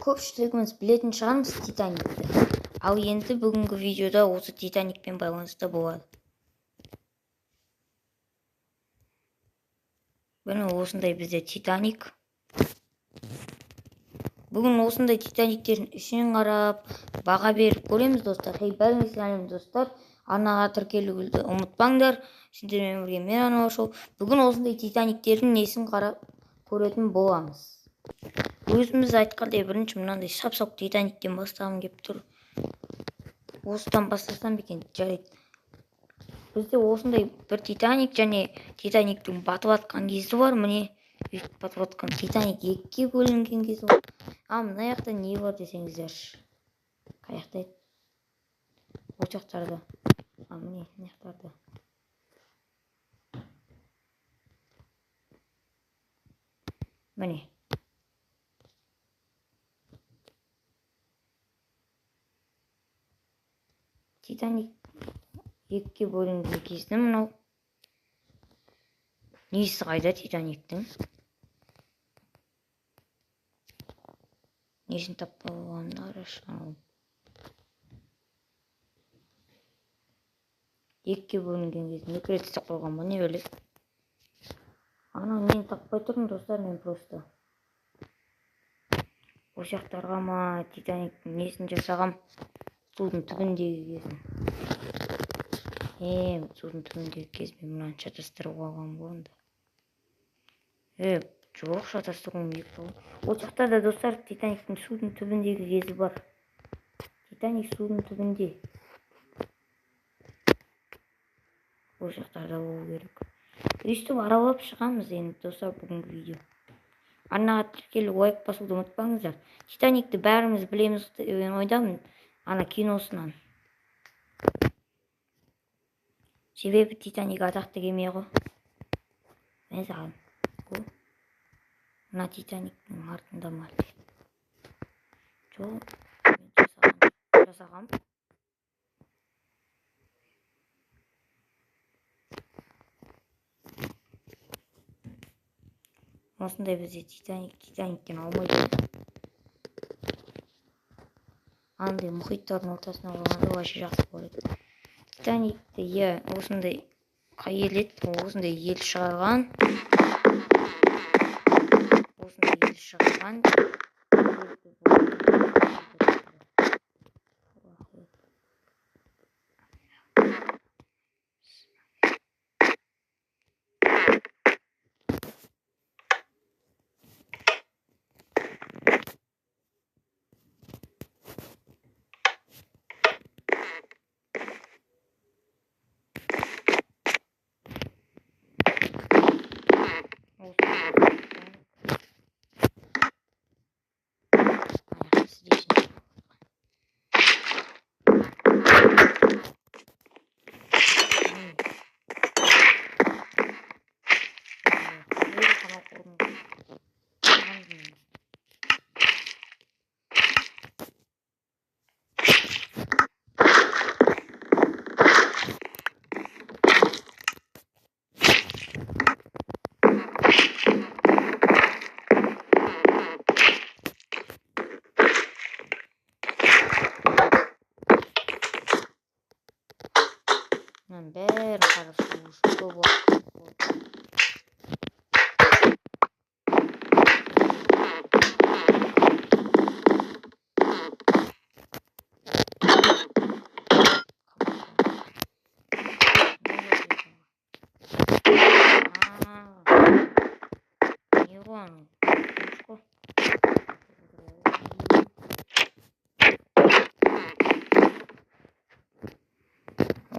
Көпшілігіміз білетін шығармыз Титаникті. Ал енді бүгінгі видеода осы Титаникпен байланысты болады. Міне осындай бізде Титаник. Бүгін осындай Титаниктердің ішін қарап, баға беріп көреміз, достар. Хей, бәріңізге сәлем, достар. Арнаға тіркелуді ұмытпаңдар. Сіздермен бірге мен, Ануар Шоу. Бүгін осындай Титаниктердің несін қарап көретін боламыз. Өзіміз айтқандай, бірінші мынандай сап-сап Титаниктен бастағым келіп тұр. Осыдан бастасам екен, жарайды. Бізде осындай бір Титаник және Титаниктің батып атқан кезі бар. Міне, өйтіп батып атқан Титаник екіге бөлінген кезі бар. А мына жақта не бар десеңіздерші. Қай жақта еді? Ол жақтарда. А міне, мына жақтарда. Міне. Титаник екіге бөлінген кезі мынау. Несі қайда Титаниктің? Несін таппай қойғанымды қарашы анау. Екіге бөлінген кезін екі рет істеп қойған ба, не бәле? Анау нені таппай тұрмын, достар, мен просто. Ол жақтарға ма Титаниктің несін жасағам? Судың түбіндегі кезін. Судың түбіндегі кез мен мынаны шатастырып алғанмын ғой онда. Жоқ, шатастыруым екі болды. Ол жақта да, достар, Титаниктің судың түбіндегі кезі бар. Титаник судың түбінде. Ол жақтарда болу керек. Өйстіп аралап шығамыз енді, достар, бүгінгі видео. Арнаға тіркеліп, лайк басуды ұмытпаңыздар. Титаникті бәріміз білеміз деген ойдамын, ана киносынан. Себебі Титаник атақты кеме ғой. Мен саған. Мына Титаниктің артында ма? Жоқ, мен жасағам. Осындай бізде Титаник, Титаниктен аумайды. Андай мұхиттардың ортасына қойғанда вообще жақсы көреді. Титаникті, иә, осындай қай ел еді? Осындай ел шығарған. Осындай ел шығарған. Бәрін қарап шығу үшін көп уақыт болды. Не ғой анау? Қой.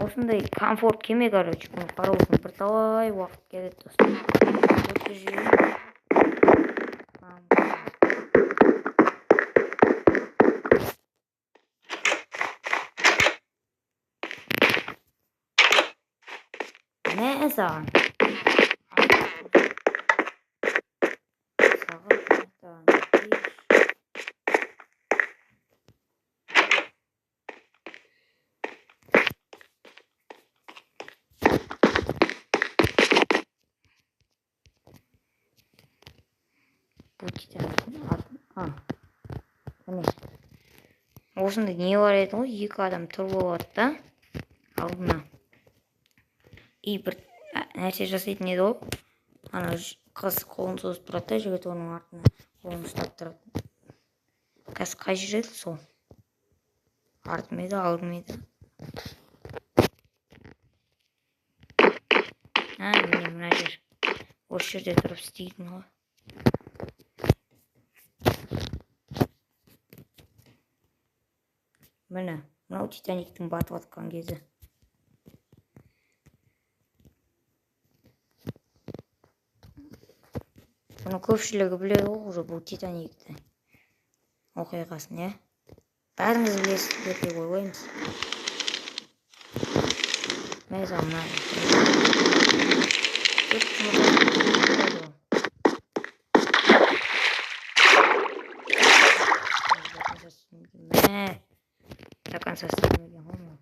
Осындай комфорт кеме, короче, бұны қарау үшін бірталай уақыт кетеді, достар. Өткізіп жіберейін. Мә саған. Бұл Титаниктің атын. Осындай не бар еді ғой, екі адам тұрып алады да алдына. И бір нәрсе жасайтын еді ғой. Ана қыз қолын созып тұрады да, жігіт оның артына қолын ұстап тұрады. Қазір қай жер еді сол? Артым еді, алдым еді. Міне мына жер. Осы жерде тұрып істейтін ғой. Міне, мынау Титаниктің батып жатқан кезі. Бұны көпшілігі біледі ғой уже бұл Титаникті оқиғасын, иә? Бәріңіз білесіздер деп ойлаймыз. Мә, мына төрт жұмыртқа. Мә, до конца істемеген ғой мынау.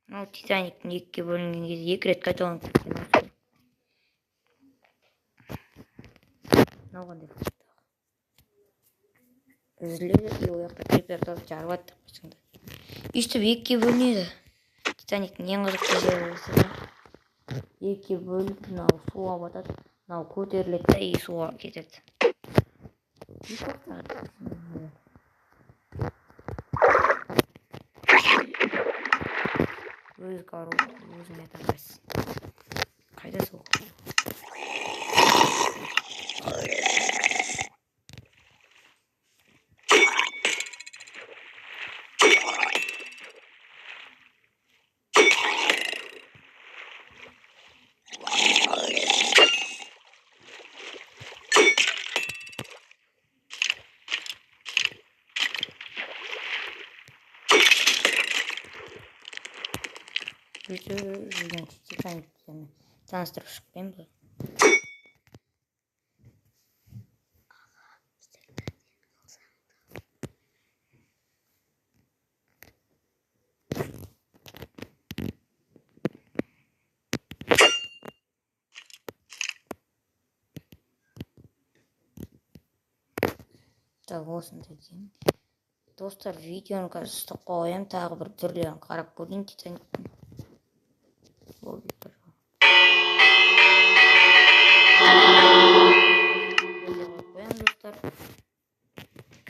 Мынау Титаниктің екіге бөлінген кезі екі рет қайталанып кеткен осы. Мынау қандай факт? Үзіледі, и ол жақта крипер жарып жатыр деп қойсаң да. Өйстіп екіге бөлінеді. Титаниктің ең қызықты жері осы да. Екіге бөлініп, мынау суға батады, мынау көтеріледі да и суға кетеді. Өз өзіңе таңдайсың. Қайда сол? Бүйтіп жүрген Титаниктермен таныстырып шықпаймын ба? Так, осындай деймін. Достар, видеоны қазір ұстап қоямын, тағы бір түрлерін қарап көрейін Титаниктің. Достар.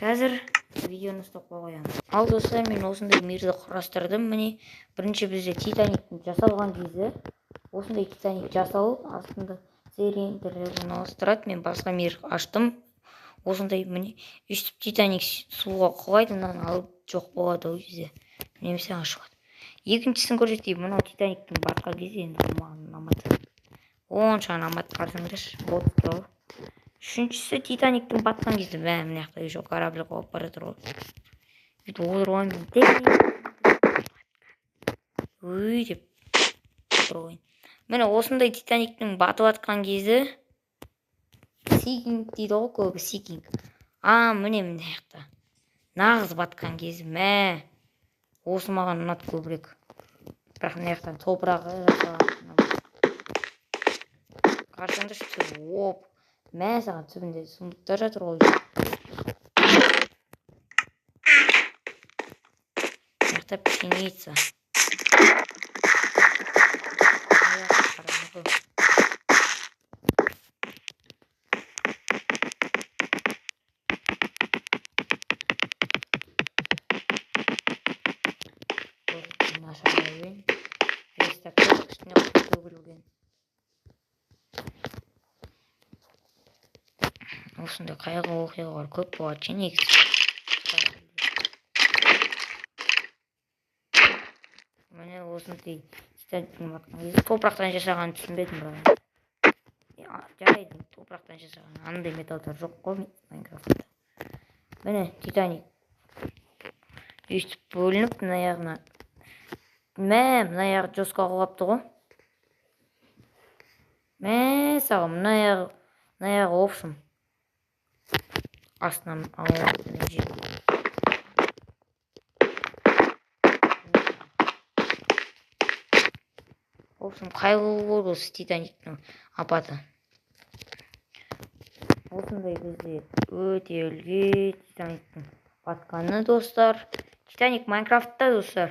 Қазір видеоны ұстап қоямын. Ал достар, мен осындай мирді құрастырдым. Міне, бірінші бізде Титаниктің жасалған кезі. Осындай Титаник жасалып, астында цилиндрлер орналастырады. Мен басқа мир аштым. Осындай міне, өйстіп Титаник суға құлайды, мынаны алып жоқ болады ол кезде. Немесе ашылады. Екіншісін көрсетейін. Мынау Титаниктің батқан кезі, енді бұл маған ұнамады. Онша ұнамады, қарасаңдаршы, бот туралы. Үшіншісі Титаниктің батқан кезі. Мә, мына жақта еще корабль құлап бара жатыр ғой. Бүйтіп отырған кезде өй деп отырып. Міне осындай Титаниктің батып жатқан кезі. Сикинг дейді ғой көбі, сикинг. Міне мына жақта. Нағыз батқан кезі. Мә, осы маған ұнады көбірек. Бірақ мына жақтан топырағы жасалған. Қарасаңдаршы, түбі оп. Мә, саған түбінде сундуктар жатыр ғой. Мына жақта пшеница. Қараңғы. Осындай қайғылы оқиғалар көп болады ше негізі. Міне осындай Титаниктің батқан кезі. Топырақтан жасағанын түсінбедім бірақ. Жарайды, топырақтан жасаған андай металдар жоқ қой Майнкрафтта. Міне Титаник өйстіп бөлініп, мына жағына. Мә, мына жағы жестко құлапты ғой. Мә, саған мына жағы, мына жағы в общем. Астынан алып жеп. В общем, қайғылы болды осы Титаниктің апаты. Осындай бізде өте үлкен Титаниктің батқаны, достар. Титаник Майнкрафтта, достар.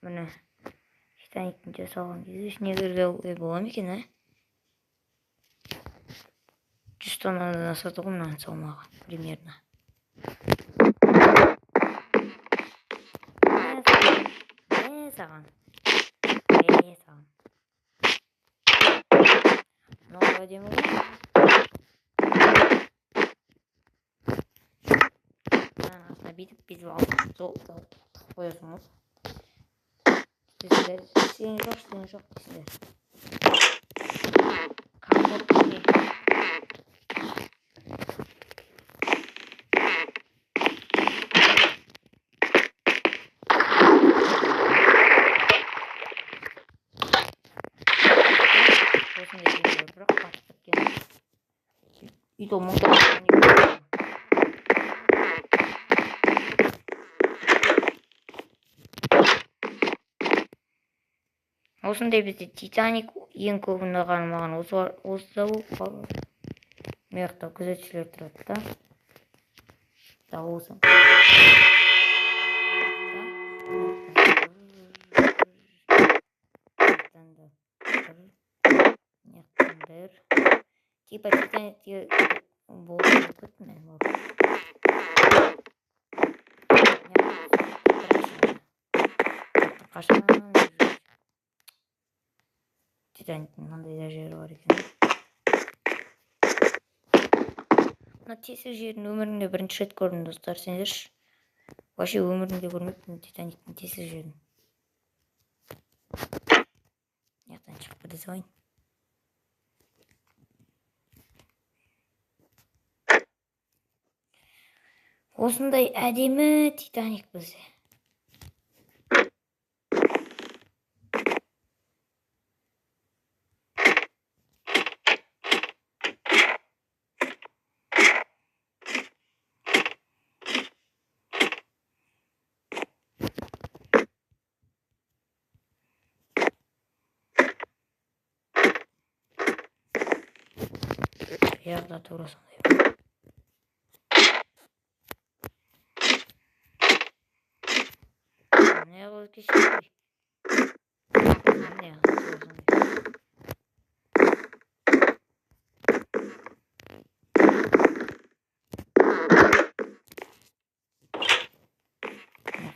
Міне, Титаниктің жасалған кезде ішіне кіруге бола ма екен, ә? 100 тоннадан асады ғой мынаның салмағы, примерно. Мә саған. Мә саған. Мынау әдемі ғой. Мынаның астына бүйтіп бүйтіп алып тығып қоясың ғой. Істесеңдер, ештеңе жоқ, ештеңе жоқ дейсіңдер. Комфорт не? Осындай кемелер, бірақ батып кеткен. И то 1912. Осындай бізде Титаник ең көп ұнағаны маған осы да болып қалды. Мына жақта күзетшілер тұрады да. Да, осы. Бір. Типа Титаникте болуы мүмкін мен барып. Қашан Титаниктің мынандай да жері бар екен. Мына тесік жерін өмірімде бірінші рет көрдім, достар, сендерші. Вообще өмірімде көрмеппін Титаниктің тесік жерін. Мына жақтан шығып кете салайын. Осындай әдемі Титаник бізде. Бұяқта тура сондай. Не қылып кешті? Не қылып сондай.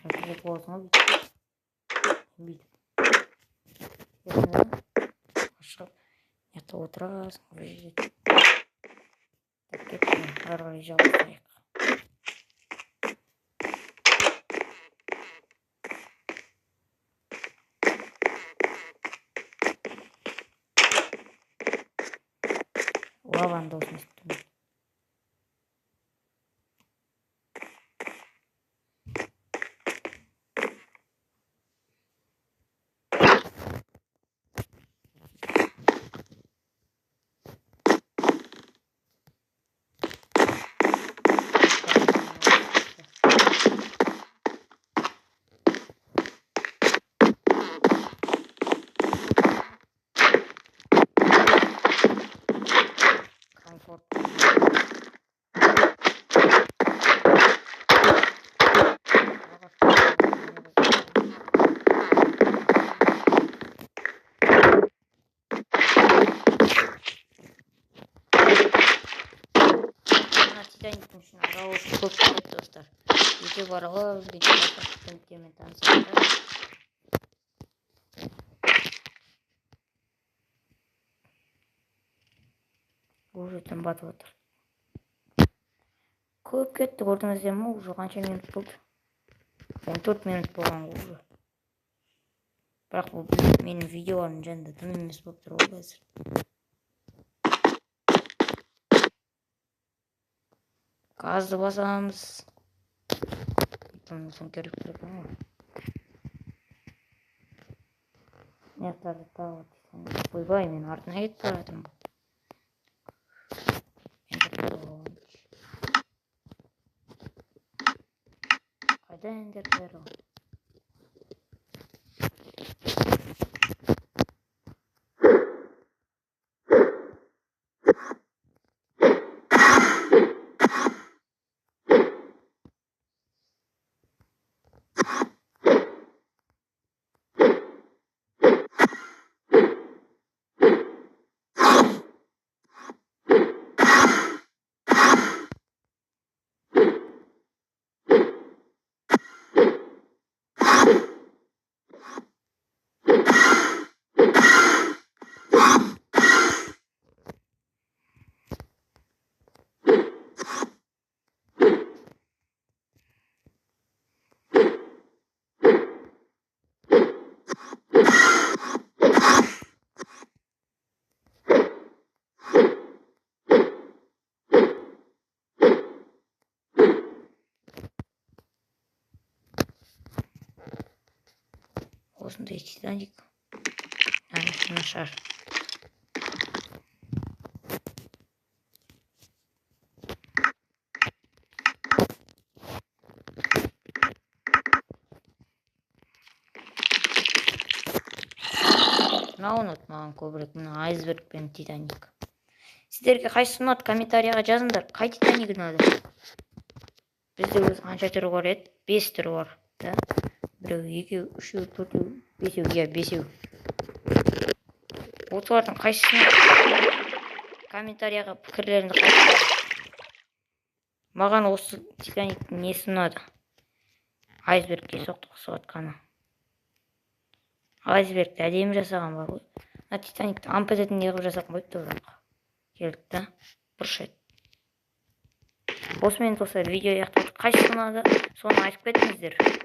Мына боласың ғой бүйтіп. Бүйтіп. Шығып, мына жақта отырасың, бір жерде. Так, кеттік, ары қарай жалғастырайық. Лаваның дауысын естіп тұрмын. Комфорт. Мына Титаниктің ішін аралау көп керек, достар. Ютуб аралап жүрген басқа Титаниктермен танысыңыздар. Уже түн батып отыр. Көп кетті, көрдіңіздер ме? Уже қанша минут болды? 14 минут болған ғой уже. Бірақ бұл менің видеоларым жанында дым емес болып тұр ғой қазір. Газды басамыз. Төңкеріліп тұр екен ғой. Мына жақтарда тағы Титаник. Ойбай, мен артына кетіп бара жатырмын. Қайда Эндер Перл? Осындай Титаник нашар. Мынау ұнады маған көбірек, мына айсберг пен Титаник. Сіздерге қайсысы ұнады, комментарийға жазыңдар. Қай Титаник ұнады? Бізде өзі қанша түрі бар еді? 5 түрі бар, да? Біреу, екеу, үшеу, төртеу, бесеу, иә, бесеу. Осылардың қайсысы ұнады? Комментарийға пікірлеріңді қалдырыңдар. Маған осы Титаниктің несі ұнады? Айсбергке соқтығысып жатқаны. Айсбергті әдемі жасаған бар ғой. Мына Титаникті амп ететіндей қылып жасап қойыпты бірақ. Келдік та, бұрыш еді. Осымен, достар, видео аяқталды. Қайсысы ұнады, соны айтып кетіңіздер.